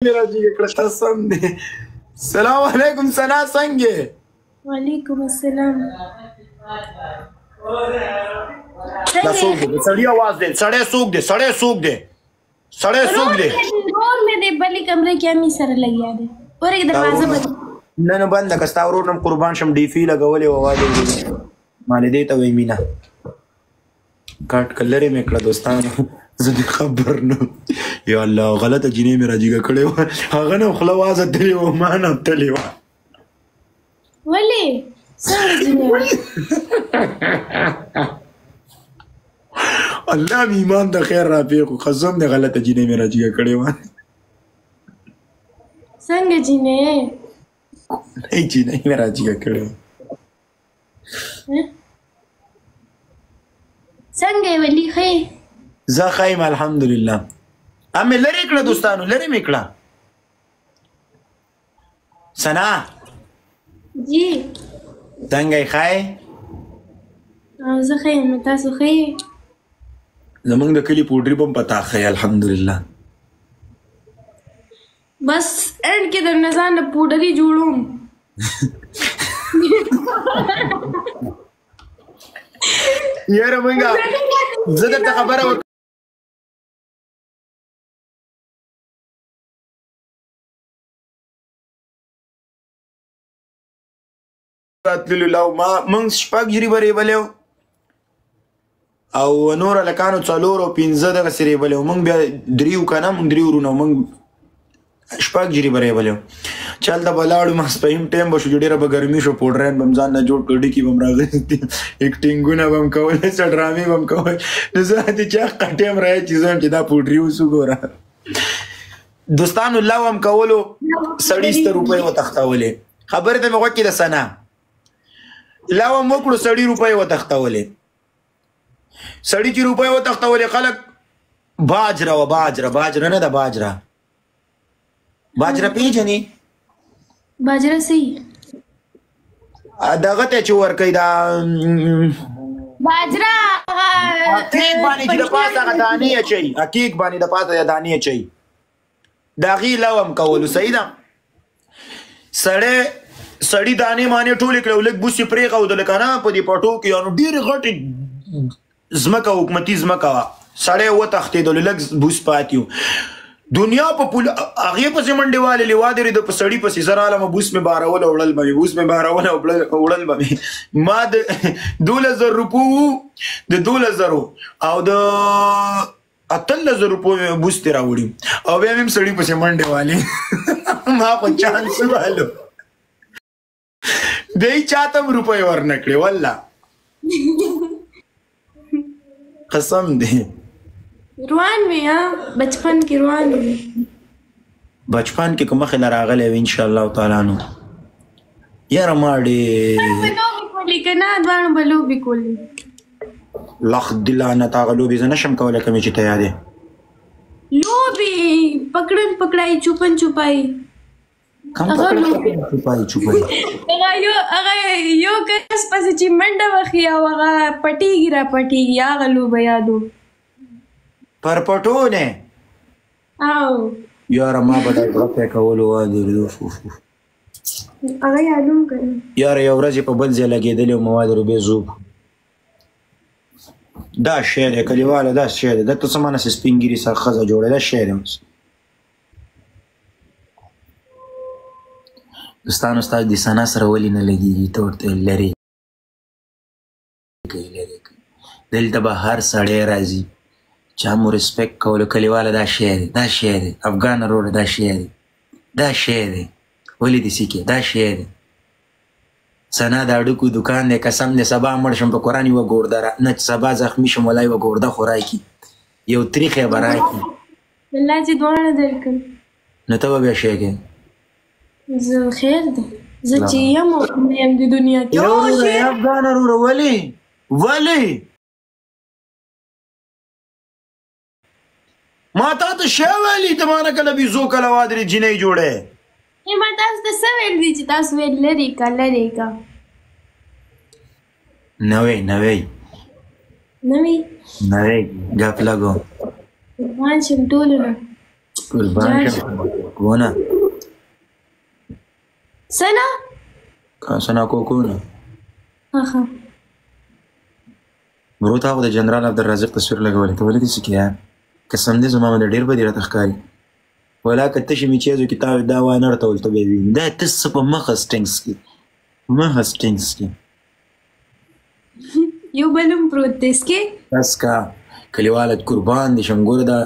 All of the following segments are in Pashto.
راځي کړه، قسم دې۔ سلام علیکم سنا، څنګه؟ وعلیکم السلام۔ دا څوک دی؟ سړی आवाज دی۔ سړی څوک دی؟ سړی څوک دی؟ سړی څوک دی؟ ورور مې دی، بلې کمرې کې امی سره لګیا دی۔ ورګه دروازه بند۔ نه نه، بند که ستا ورور نم قربان شم۔ ډیفی لګولې و والي مالې دې ته وای مینا کاټ کلرې مې کړه۔ دوستانو، زه دې خبر نه، یا الله، غلطه جینۍ مې راجیګه کړې وه۔ هغه نه خوله وازه تللې وه، ما نه تللې وه۔ ولې؟ څنګه جینۍ؟ الله مې ایمان د خیر را پیښو، قسم دې غلطه جینۍ مې راجیګه کړې وه۔ څنګه جینۍ؟ نه، جینۍ مې راجیګه کړې وه۔ څنګه یې ولي؟ ښه؟ زه ښه یم الحمدلله۔ امې لرې کړه دوستانو، لرې مې کړه۔ سنا۔ جی۔ څنګه یې؟ ښه یې؟ زه ښه یم، تاسو ښه یې؟ زمونږ د کلي پوډري به هم په تا ښه یې الحمدلله۔ بس اند کې د ځان له پوډري جوړوم۔ یاره مونږه زه درته خبره وکړم۔ راتللو لو ما مونږ شپږ جریبه ریبلی او نور هلکانو څلور او پنځه دغسې ریبلی وو۔ مونږ بیا دریو که نه، مونږ دریو وروڼه، مونږ شپږ جریبه ریبلی وو۔ چې هلته به لاړو، ماسپښین ټایم به شو، چې ډېره به ګرمي شو، پوډرین به هم ځان نه جوړ کړ، ډیکي به هم راغستې، اکټینګونه به هم کول، څه ډرامې به هم کول۔ نو زه د چا ټایم راځي چې زه هم چې دا پوډري اوس وګوره۔ دوستانو، لو هم کولو، سړي ست روپۍ وتښتولې۔ خبرې ته مې غوږ کې د سنا، لو هم وکړو، سړي روپۍ وتښتولې۔ سړي چې روپۍ وتښتولې، خلک باجره وه، باجره، باجره نه ده، باجره، باجره پیژنې؟ باجره سی؟ دغه ته چې ورکوي دا۔ باجره۔ کیک باندې چې د پاسه هغه دانې اچوي، کیک باندې د پاسه دانې اچوي، د هغې لو هم کولو۔ صحیح ده، سړي دانې مانې ټولې کړې او لږ بوسې پرېښودل که نه په دې پټو کې۔ نو ډېرې غټې ځمکه، حکومتي ځمکه وه۔ سړی وتښتېدلو، لږ بوس پاتې و۔ دنیا په پول هغې پسې منډې واللې، وادرېده په سړي پسې۔ زه رالم، بوس مې بارول او وړل به مې، بوس مې بارول او وړل به مې۔ ما د 12,000 روپو وو، د 12,000 او د 18,000 روپو مې بوس ترې راوړي او بیا مې هم سړي پسې منډې والې۔ ما خو چانس والو، دی چاته هم روپۍ ورنه کړې، والله قسم دی۔ روان وي ها، بچپن کې روان وي۔ بچپن کې کوم مخې له راغلی وي انشاءالله تعالی۔ نو یاره ما ډېر به لوبې کولې که نه؟ دواړو به لوبې کولې۔ لخ دې لعنت، هغه لوبې زه نه شم کولی کومې چې ته یادې۔ لوبې پکړن پکړای، چوپن چوپای۔ کم هغه پکړن لوبې۔ چوپای چوپای۔ هغه یو کس پسې چې منډه وهي او هغه پټېږي را پټېږي، هغه لوبه یادو۔ پر پټو نه؟ او۔ یاره ما به دا زړه پې کولو، وادي۔ اوف اوف اوف۔ هغه یادوم که نه؟ یاره یو ورځ یې په بل ځای لګېدلې وم، وادي بیا زوب۔ دا شی دی کلیواله، دا شی دی۔ دلته څه معنی سپین ږیري سره ښځه جوړه، دا شی دی اوس۔ دوستانو، ستاسو د ثنا سره ولې نه لګېږي؟ ته ورته لرې کوي، لرې کوي۔ دلته به هر سړی راځي، چا مو ریسپیکټ کولو۔ کلیواله دا شی دی، دا شی دی۔ افغان وروره، دا شی دی، دا شی دی۔ ولې دې سیکې؟ دا شی دی۔ ثنا د هډوکو دکان دی، قسم دی سبا مړ شم په قرآن یوه ګورده را نه، چې سبا زخمي شم ولا یوه ګورده خو راکړي، یو تریخی به راکړي۔ الله چې دواړه درکړم۔ نو ته به بیا شی کوې؟ زه خیر دی، زه چې یم او نه یم د دنیا کې۔ یو وروره، یو افغان وروره، ولې ولې ما تا ته شی ویلي؟ ته ما نه کله بیزو کله وادرې جینۍ جوړې۔ ما تاسو ته څه ویل دي چې تاسو ویل لرې که، لرې که؟ نوې نوې۔ نوې۔ نوې ګپ لګو۔ قربان شم ټولو نه۔ قربان شم۔ ونه. سنا؟ سنا کوکو نه. ها. برو تا خو د جنرال عبدالرازق تصویر لګولی، ته ولې داسې کې؟ قسم دې زما باندې ډېر بدې راته ښکاري. ولا که تشې مې چیزو کې تا دا وانه ورته ته به یې وینې. دا ته څه په مخه سټینګس کې، مخه سټینګس کې یو بل هم پروت دی سکې. بس کا کلیواله قربان دې شم. ګوره دا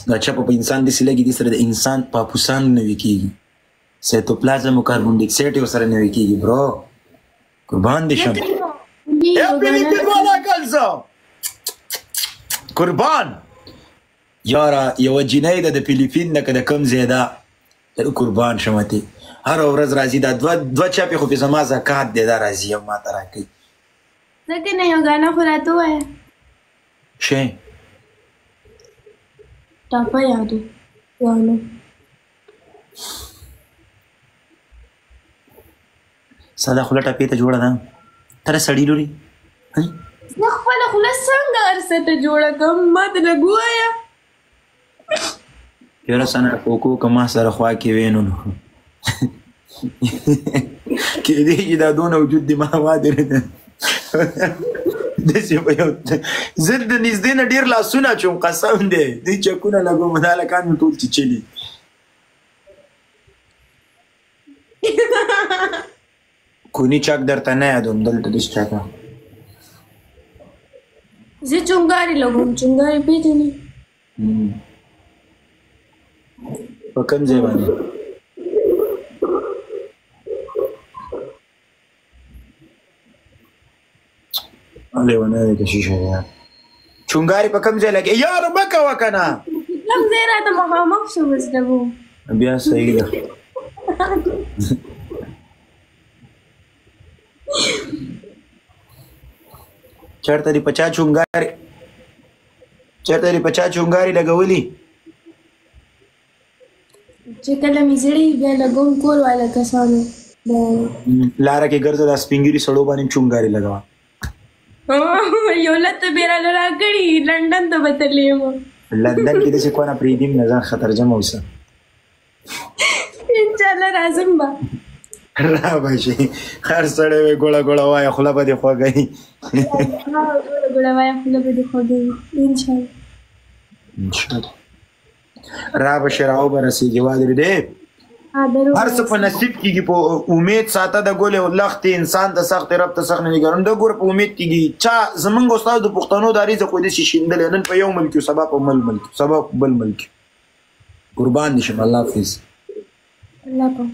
دا چپه په انسان داسې لګي، دې سره د انسان پاپوسان نوي کېږي، سایتوپلازم او کاربن ډای اکسایډ یې ورسره نوي کېږي. برو قربان دې شم. قربان یاره یوه جینۍ ده د فلیپین ده که د کوم ځای ده، قربان شم تې. هره ورځ راځي، دا دوه دوه چپې خو پې زما زکات دی، دا راځي او ماته راکوي. ځکه نه یو ګانا خو راته ووایه. شی ټاپه یادو ګانو. ساده خوله ټپې ته جوړه ده، ته سړي لوري. زه خپله خوله څنګه هر څه ته جوړه کړم؟ ما ته لږ ووایه. یاره سنه کوکو که ما سره خوا کې وې نو کېدای شي دا دونه وجود دې ما واده داسې به یو زه د نږدې نه ډېر لاسونه اچوم، قسم دی دې چکونه لګوم، دا هلکان مې ټول چیچلي. کوني چک درته نه یادوم، دلته داسې چکه. زه چونګاري لګوم، چونګاري پېژنې؟ په کوم ځای باندې؟ لیونی دی که شیشه دی. چونګاري په کوم ځای لګې؟ یاره مه کوه که نه. کوم ځای راته مخامخ شو بس لګوم. بیا صحیح ده. چېرته دې په چا چونګاري، چېرته دې په چا چونګاري لګولي؟ چې کله مې زړه بیا لګوم کور والا کسانو. لاره کې ګرځه، دا سپین ږیري سړو باندې چونګاري لګوه. یو لته به راله راکړي، لندن ته به تللی یم. لندن کې داسې کونه پرېږدي نه، ځان خطرجم اوسه. انشاءالله راځم به. را به شي، هر سړی وایي ګوړه ګوړه وایه خوله به دې خوږه وي. ګوړه ګوړه وایه خوله به دې خوږه وي. انشاءالله انشاءالله را به شي، راو به رسېږي. وادرې دی هر څه په نصیب کېږي، په امید ساته د ګلې او لښتې انسان ته سخت رب ته سخت نه دي ګرم. د ګوره په امید کېږي. چا زمونږ استاد د پښتنو دا رزق خو داسې شیندلی، نن په یو ملک یو، سبا په بل ملک، سبا په بل ملک. قربان دې شم. الله حافظ. الله پاک.